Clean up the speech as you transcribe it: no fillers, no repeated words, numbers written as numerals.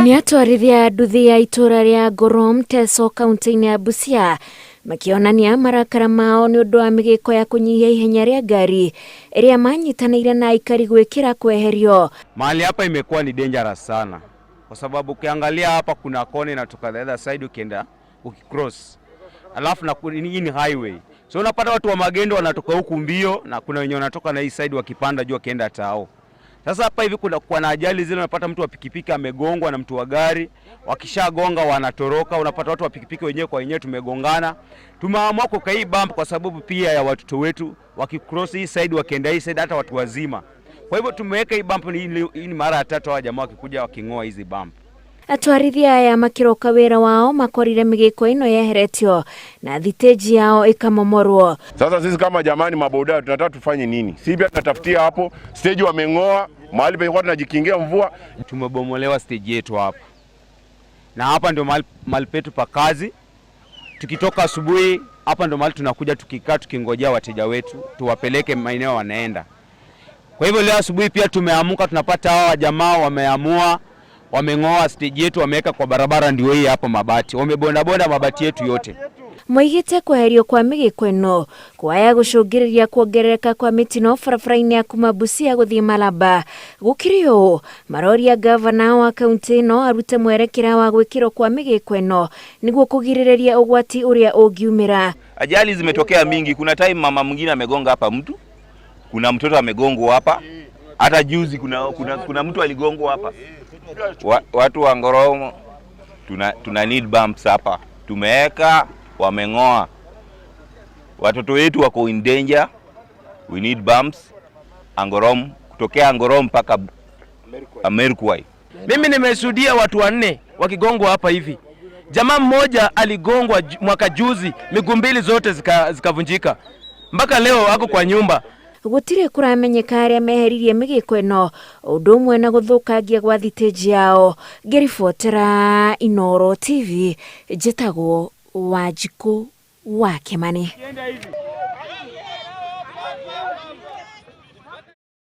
Nĩ atwarithia nduthi ya itũra rĩa Ngorom Teso kaunti-inĩ ya Busia makĩonania marakara mao nĩ ũndũ wa mĩgĩko ya kũnyihia ihenya rĩa ngari ĩrĩa manyitanĩire na aikari gwĩkĩra kweherio. Mahali hapa imekuwa ni dangerous sana, kwa sababu ukiangalia hapa kuna kona inatoka the other side ukienda ukicross, alafu na hii ni highway, so unapata watu wa magendo wanatoka huku mbio na kuna wenye wanatoka na hii side wakipanda juu wakienda tao. Sasa hapa hivi kuna kwa na ajali zile, unapata mtu wa pikipiki amegongwa na mtu wa gari, wakishagonga wanatoroka. Unapata watu wa pikipiki wenyewe kwa wenyewe tumegongana. Tumeamua kuweka hii bump kwa sababu pia ya watoto wetu wakicross hii side wakienda hii side, hata watu wazima. Kwa hivyo tumeweka hii bump, hii ni mara ya tatu hawa jamaa wakikuja waking'oa hizi bump. Atwarithia aya makiroka wĩra wao makorire mĩgĩko ĩno yeheretio na thitĩnji yao ĩkamomorwo. Sasa sisi kama jamani maboda tunataka tufanye nini? Si pia tunatafutia hapo stage wameng'oa mahali penye tunajikingia mvua. Tumebomolewa stage yetu hapa, na hapa ndio mahali petu pa kazi. Tukitoka asubuhi hapa ndio mahali tunakuja tukikaa tukingojea wateja wetu tuwapeleke maeneo wanaenda. Kwa hivyo leo asubuhi pia tumeamuka, tunapata hawa jamaa wameamua wameng'oa stage yetu, wameweka kwa barabara, ndio hii hapa mabati, wamebondabonda mabati yetu yote. Moigĩte kweherio kwa mĩgĩko ĩno kwaya gũcũngĩrĩria kuongerereka kwa mĩtino barabara-inĩ ya kuma Busia gũthiĩ Malaba. Gũkĩrĩ ũũ, maroria gavana wa kaunti ĩno arute mwerekera wa gwĩkĩrwo kwa mĩgĩko ĩno nĩguo kũgirĩrĩria ũgwati ũrĩa ũngiumĩra. Ajali zimetokea mingi. Kuna time mama mwingine amegonga hapa mtu, kuna mtoto amegongwa hapa, hata juzi kuna mtu aligongwa hapa. Watu wa Ngoromo tuna need bumps hapa, tumeweka wameng'oa. Watoto wetu wako in danger, we need bumps Angorom, kutokea Angorom mpaka Amerikwai. Mimi nimeshuhudia watu wanne wakigongwa hapa hivi. Jamaa mmoja aligongwa mwaka juzi, miguu mbili zote zikavunjika, mpaka leo ako kwa nyumba. Gũtirĩ kũramenyeka arĩa meheririe mĩgĩko ĩno ũndũ ũmwe na gũthũkangia gwa thitĩnji yao. Ngĩribotera Inooro TV, njĩtagwo Wanjikũ wa Kĩmani.